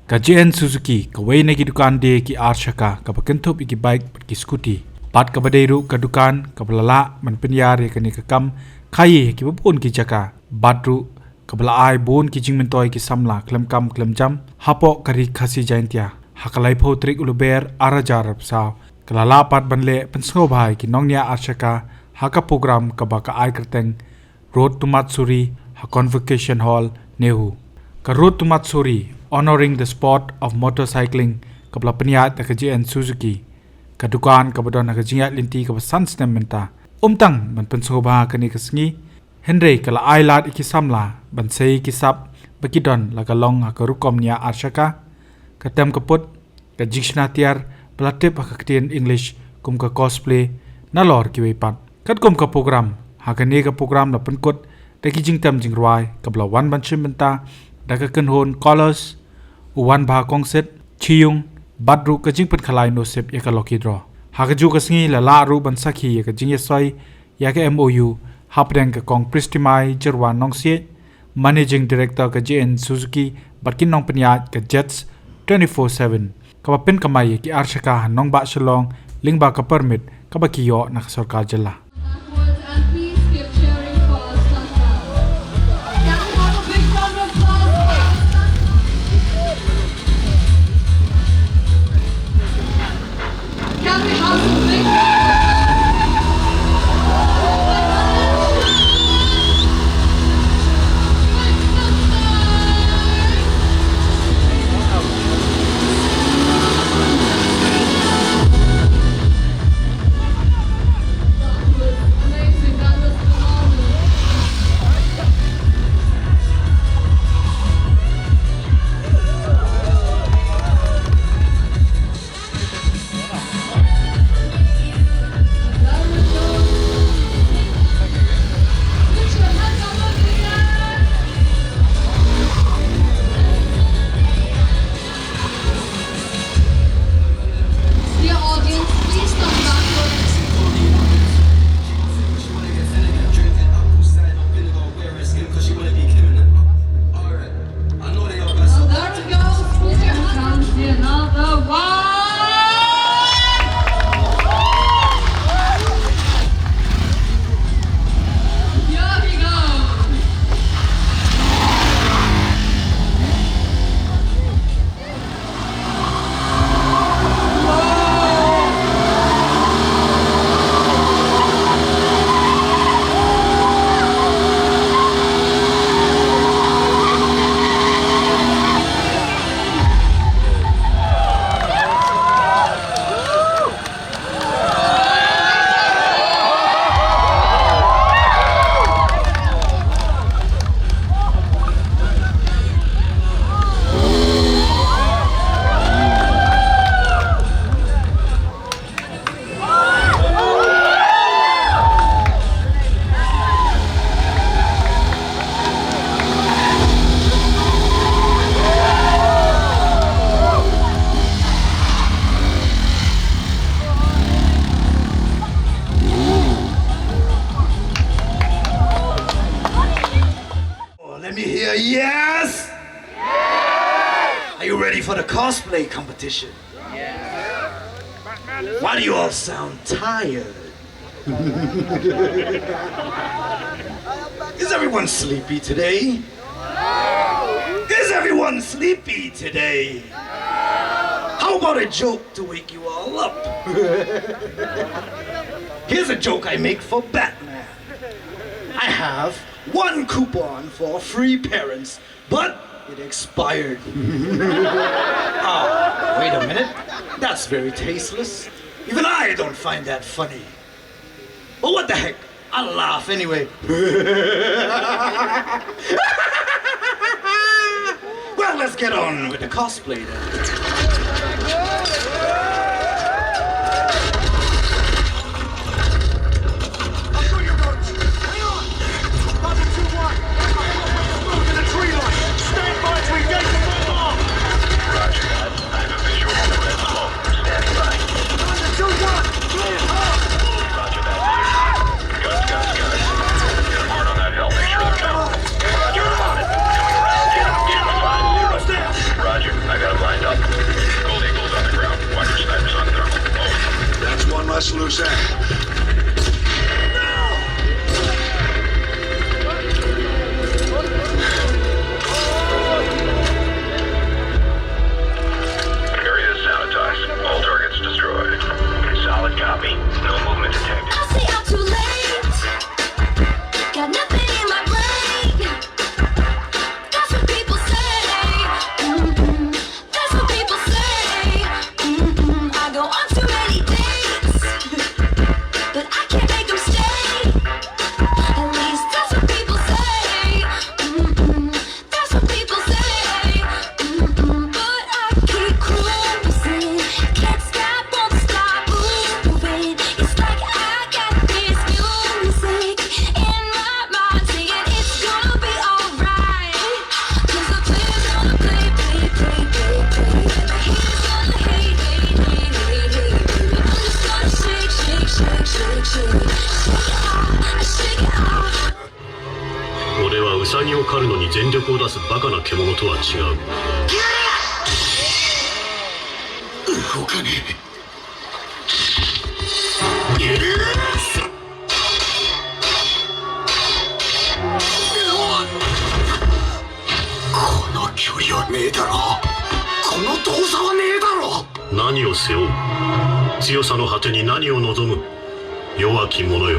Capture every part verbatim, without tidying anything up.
Ka J N Suzuki, kawei na ki dukan die ki ar shaka, kaba kynthup ïa ki bike bad ki scooty. Bad kaba dei ruh ka dukan kaba la lah ban pynïar ïa kane ka kam khaïi ha kiba bun ki jaka. Bad ruh kaba la ai bun ki jingmyntoi ki samla khlem kam khlem jam hapoh ka Ri Khasi Jaintia. Ha ka laiphew tarik u Lber ar hajar arphew saw, ka la lah pat ban leh pynsngewbha ïa ki nongñiah ar shaka ha ka program kaba ka ai kyrteng Road to Mudsuri ha Convocation Hall, NEHU. Ka Road to Mudsuri, Honoring the Sport of Motorcycling, kaba la pynïaid da ka J N Suzuki, ka dukan kaba don ha ka jingïaid lynti kaba san snem mynta, ym tang ban pynsngewbha kane ka sngi, hynrei ka la ai lad ïa ki samla ban sei ki sap ba ki don la ka long ha ka rukom ñiah ar shaka, ka tem ka put, ka jingshna tiar ba la tip ha ka ktien English kum ka cosplay, nalor kiwei pat. Katkum ka program, ha kane ka program la pynkut da ki jingtem jingrwai kaba la wan ban shim bynta da ka kynhun Colors, u Wanbha Kongsit, Chiyung, bad ruh ka jingpynkhalai nusip ïa ka lucky draw. Ha kajuh ka sngi la lah ruh ban sakhi ïa ka jingïasoi ïa ka M O U hapdeng ka Kong Pristimai Jyrwan Nongsiej, Managing Director ka J N Suzuki, bad ki nongpynïaid ka Jets twenty-four seven, kaba pynkamai ïa ki ar shaka ha nongbah Shillong lyngba ka permit kaba ki ïoh na ka sorkar jylla. Backwards and please keep cheering for Sangha. Can we have a big round of applause? Can we have some big round of applause? Dear audience, please come back to our... Well, there we go. Put your hands up. Another one. Here we go. Oh, let me hear yes! Are you ready for the cosplay competition? Why do you all sound tired? Is everyone sleepy today? Is everyone sleepy today? How about a joke to wake you all up? Here's a joke I make for Batman. I have one coupon for free parents, but it expired. Ah, wait a minute. That's very tasteless. Even I don't find that funny. But what the heck? I'll laugh anyway. Well, let's get on with the cosplay then. I've got your votes. Hang on. Papa two one. Smoke in the tree line. Stand by to engage the bomb. Roger that. I have a visual on the red smoke. Standing by. Papa two one. Clear. Roger that. Guns, guns, guns. Get a hard on that hill. Make sure they're coming. Roger, I'm on it. Coming around. Get up, get up. Five zero. Roger. I got a 何を狩るのに全力を出すバカな獣とは違う。動かねえ。この距離はねえだろ。この遠さはねえだろ。何を背負う？強さの果てに何を望む？弱き者よ。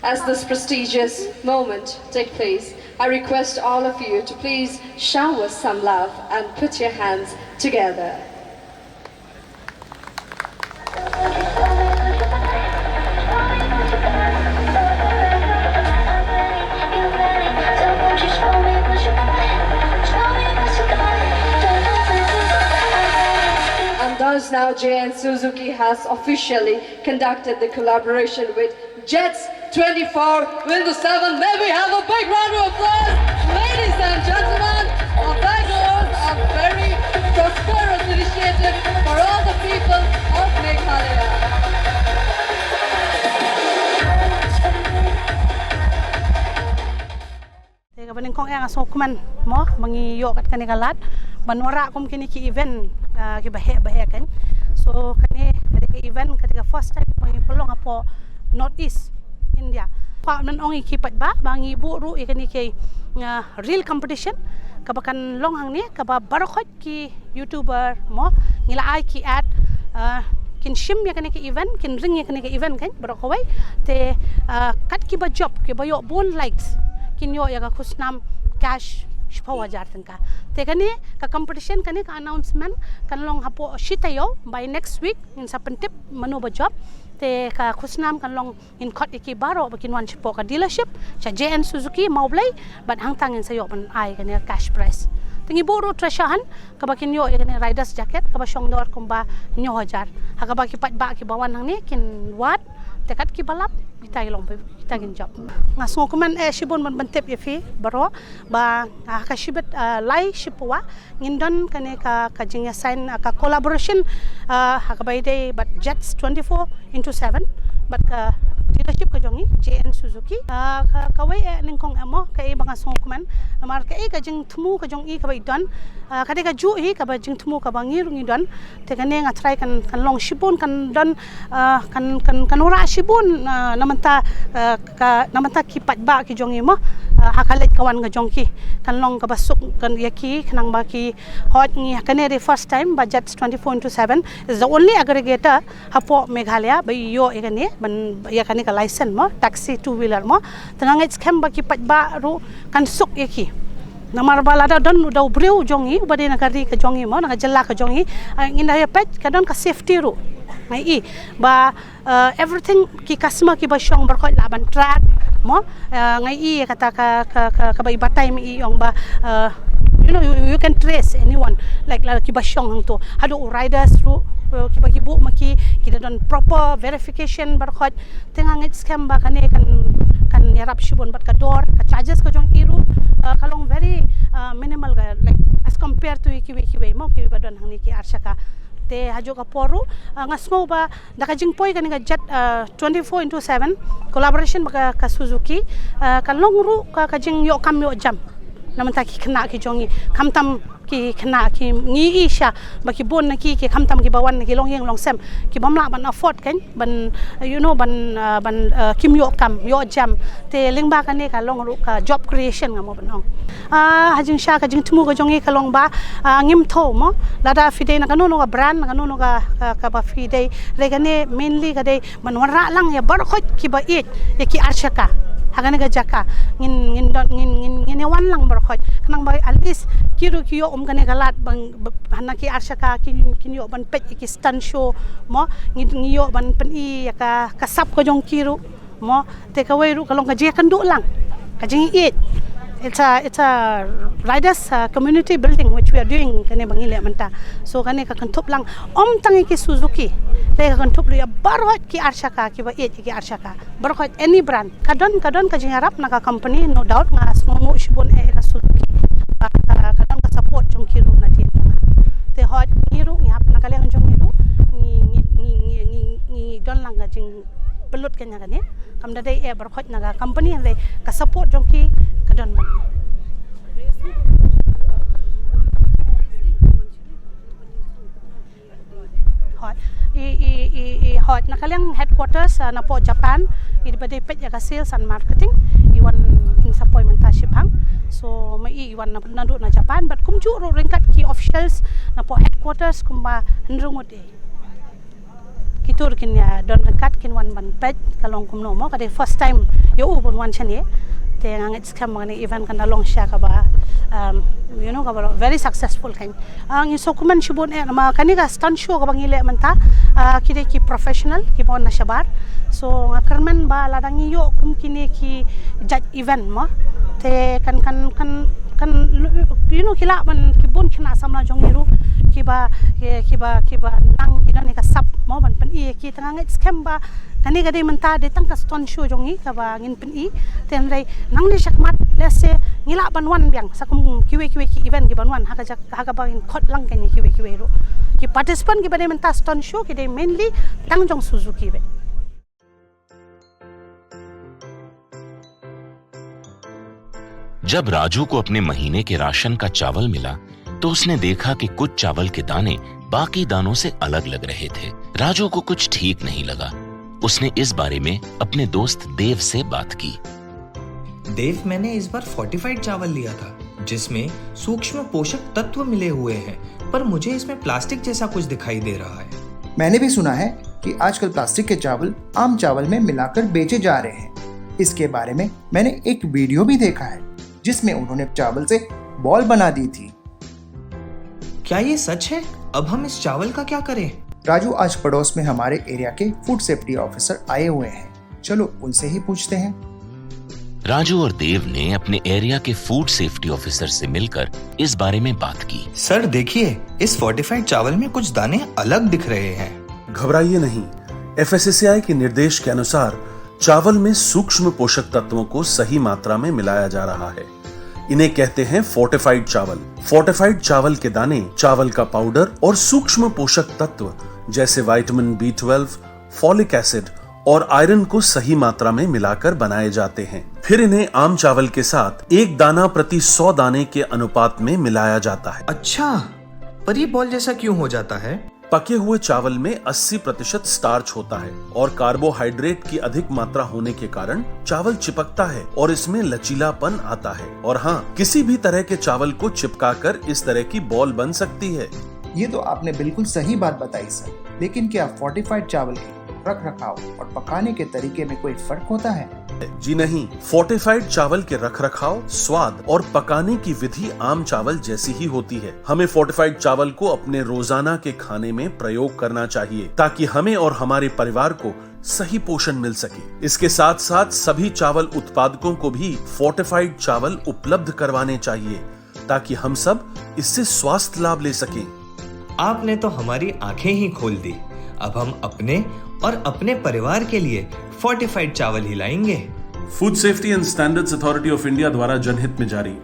As this prestigious moment take place, I request all of you to please shower some love and put your hands together. And thus now J N Suzuki has officially conducted the collaboration with Jets twenty-four Windows seven. May we have a big round of applause, ladies and gentlemen. Of course, a very prosperous initiative for all the people of Meghalaya. Te kaba nyngkong eh nga sngewkmen mo ba ngi ïoh kat kane ka lad ban wanrah kum kine ki event, ah, kiba heh ba heh kan. So kane ka dei ka event, ka dei ka first time ba ngi pynlong hapoh North East India. Kwah ban ong ïa ki paidbah ba ngi buh ruh ïa kane ka, ah, reel competition kaba kan long hangne, kaba baroh khoit ki YouTuber mo, ngi la ai ki ad, ah, kin shim ïa kane ka event, kin ring ïa kane ka event kan baroh kawei. Te, ah, kat kiba jop, kiba ïoh bun likes, kin ïoh ïa ka khusnam cash shiphew hajar tyngka. Te kane ka competition, kane ka announcement kan long hapoh shi taïew, by next week ngin sa pyntip mano ba jop. Te ka khusnam kan long ngin khot ïa ki baroh ba kin wan shapoh ka dealership sha J N Suzuki Mawblei, bad hangta ngin sa ïoh ban ai kane cash prize. Te ngi buh ruh treasure hunt kaba kin ïoh ïa kane riders jacket kaba shong dor kumba hynñiew hajar. Ha kaba ki paidbah kiba wan hangne kin wad, te kat kiba lap kita ki long, kita kin jop. Nga sngewkmen eh shibun ban pyntip ïa phi baroh ba, ah, ka shibit, ah, lai shiphew ngin don kane ka, ka jingïasign, ah, ka collaboration, ah, ha kaba ïadei bad Jets twenty-four into seven bad ka dealership ka jong i J N Suzuki. Ah, ka, kawei eh nyngkong eh mo kaei ba nga sngewkmen, namar kaei ka jingthmu ka jong i kaba i don, ah, ka dei kajuh hi kaba jingthmu kaba ngi ruh ngi don. Te kane nga tharai kan, kan long shibun, kan don, ah, kan, kan, kan wanrah shibun, ah, na mynta, ah, ka, na mynta ki paidbah ki jong i mo, ah, ha ka leit ka wan ka jong ki kan long kaba suk kan ïa ki, khnang ba ki, hooid ngi, kane dei first time ba Jets twenty-four into seven is the only aggregator hapoh Meghalaya ba i ïoh ïa kane, ban ïa kane ka license mo, taxi two wheeler mo. Te nga ngeit skhem ba ki paidbah ruh kan suk ïa ki. Namar ba lada don u dei u briew jong i uba dei na ka ri ka jong i mo, na ka jylla ka jong i, ah, ngin da ïa peit ka don ka safety ruh. Nga i ba, ah, everything ki customer kiba shong baroh khoit lah ban track mo, ah, nga i kata ka, ka, ka, kaba i batai ma i ong ba, ah, you know, you, you can trace anyone, like, lah kiba shong hangto. Haduh u riders ruh, ah, kiba ki buh ma ki, ki da don proper verification baroh khoit. Te nga ngeit skhem ba kane kan, kan ïarap shibun bad ka dor, ka charges ka jong i ruh, ah, ka long very, ah, minimal ka, like, as compare to ïa kiwei kiwei mo, kiwei ba don hangne ki ar shaka. Te hajuh ka por ruh, ah, nga sngew ba da ka jingpoi kane ka Jet, ah, twenty-four into seven collaboration bad ka, ka Suzuki, ah, kan long ruh ka, ka jingïoh kam ïoh jam na mynta ki khynnah ki jong i, khamtam ki khynnah ki, ngi i sha ba ki bun na ki, ki khamtam kiba wan na ki longïing longsem, ki bym lah ban afford kan ban, you know, ban, ah, ban, ah, kim ïoh kam ïoh jam. Te lyngba kane ka long ruh ka job creation nga mo ban ong. Ah, ha jingshisha ka jingthmu ka jong i ka long ba, ah, ngim thew mo, lada phi dei na kano kano ka brand, na kano kano ka, ka, kaba phi dei, hynrei kane mainly ka dei ban wanrah lang ïa baroh khoit kiba ïeit ïa ki ar shaka ha kane ka jaka. Ngin, ngin don, ngin, ngin, ngin ïa wan lang baroh khoit, khnang ba at least ki ruh ki ïoh um kane ka lad ban, ba, hana ki ar shaka kin, kin ïoh ban peit ïa ki stunt show mo, ngin, ngin ïoh ban pyni ïa ka, ka sap ka jong ki ruh mo. Te kawei ruh ka long ka jingïakynduh lang, ka jingïeit. It's a, it's a riders, uh, community building which we are doing kane ba ngi leh mynta. So kane ka kynthup lang ym tang ïa ki Suzuki, te ka kynthup ruh ïa baroh ki ar shaka kiba ïeit ïa ki ar shaka. Baroh any brand. Ka don, ka don ka jingïarap na ka company, no doubt, nga sngewnguh shibun eh ïa ka Suzuki. Ba ka, ka don ka support jong ki ruh na dien jong nga. Te hooid ngi ruh ngi hap na ka liang jong ngi ruh ngi, ngi, ngi, ngi, ngi don lang ka jingpynlut kane kane. Kam da dei eh baroh na ka company, hynrei ka support jong ki ka don bad ngi. Hooid. I, i, i, i, hooid. Na ka liang headquarters, ah, napoh Japan, i ba dei peit ïa ka sales and marketing, i wan, in sa poi mynta shipang. So ma i, i wan na, naduh na Japan, bad kumjuh ruh ryngkat ki officials napoh headquarters kumba hynriew ngut eh. Kito ruh kin ïa don ryngkat, kin wan ban peit ka long kumno mo, ka dei first time ïa u ban wan shane. Te nga ngeit skhem ba kane event kan da long shisha kaba, um, you know, kaba very successful kan. Ah, ngi sngewkmen shibun eh namar kane ka stunt show kaba ngi leh mynta, ah, ki dei ki professional kiba wan na shabar. So nga kyrmen ba lada ngi ïoh kum kine ki jait event mo, te kan, kan, kan, kan, you know, ki lah ban, ki bun khynnah samla jong ngi ruh kiba, ki, kiba, kiba nang ki don ïa ka sap mo ban pyni ïa ki. Te nga ngeit skhem ba kane ka dei mynta dei tang ka stunt show jong ngi kaba ngin pyni, te hynrei nangne shakhmat lehse ngi lah ban wan biang sa kum kiwei kiwei ki event kiban wan ha ka jak ha kaba ngin khot lang kane kiwei kiwei ruh. Ki participant kiba dei mynta stunt show ki dei mainly tang jong Suzuki beit. जब राजू को अपने महीने के राशन का चावल मिला, तो उसने देखा कि कुछ चावल के दाने बाकी दानों से अलग लग रहे थे। राजू को कुछ ठीक नहीं लगा। उसने इस बारे में अपने दोस्त देव से बात की। देव, मैंने इस बार फोर्टिफाइड चावल लिया था, जिसमें सूक्ष्म पोषक तत्व मिले हुए हैं, पर मुझे इसमें प्लास्टिक जैसा कुछ दिखाई दे रहा है। मैंने भी सुना है कि आजकल प्लास्टिक के चावल आम चावल में मिलाकर बेचे जा रहे हैं। इसके बारे में मैंने एक वीडियो भी देखा है, जिसमें उन्होंने चावल से बॉल बना दी थी। क्या ये सच है? अब हम इस चावल का क्या करें? राजू, आज पड़ोस में हमारे एरिया के फूड सेफ्टी ऑफिसर आए हुए हैं, चलो उनसे ही पूछते हैं। राजू और देव ने अपने एरिया के फूड सेफ्टी ऑफिसर से मिलकर इस बारे में बात की। सर, देखिए, इस फोर्टिफाइड चावल में कुछ दाने अलग दिख रहे हैं। घबराइए नहीं, एफएसएसएआई के निर्देश के अनुसार चावल में सूक्ष्म पोषक तत्वों को सही मात्रा में मिलाया जा रहा है। इन्हें कहते हैं फोर्टिफाइड चावल। फोर्टिफाइड चावल के दाने चावल का पाउडर और सूक्ष्म पोषक तत्व जैसे vitamin B twelve, folic acid और आयरन को सही मात्रा में मिलाकर बनाए जाते हैं। फिर इन्हें आम चावल के साथ एक दाना प्रति सौ दाने के अनुपात में मिलाया जाता है। अच्छा, पर ये बॉल जैसा क्यों हो जाता है? पके हुए चावल में अस्सी प्रतिशत स्टार्च होता है और कार्बोहाइड्रेट की अधिक मात्रा होने के कारण चावल चिपकता है और इसमें लचीलापन आता है। और हाँ, किसी भी तरह के चावल को चिपकाकर इस तरह की बॉल बन सकती है। ये तो आपने बिल्कुल सही बात बताई सर, लेकिन क्या फोर्टिफाइड चावल के रख रखाव और पकाने के तरीके में कोई फर्क होता है? जी नहीं, फोर्टिफाइड चावल के रख रखाव, स्वाद और पकाने की विधि आम चावल जैसी ही होती है। हमें फोर्टिफाइड चावल को अपने रोजाना के खाने में प्रयोग करना चाहिए, ताकि हमें और हमारे परिवार को सही पोषण मिल सके। इसके साथ साथ सभी चावल उत्पादकों को भी फोर्टिफाइड चावल उपलब्ध करवाने चाहिए, ताकि हम सब इससे स्वास्थ्य लाभ ले सकें। आपने तो हमारी आंखें ही खोल दी। अब हम अपने और अपने परिवार के लिए फोर्टिफाइड चावल ही लाएंगे। Food safety and standards authority of India द्वारा जनहित में जारी।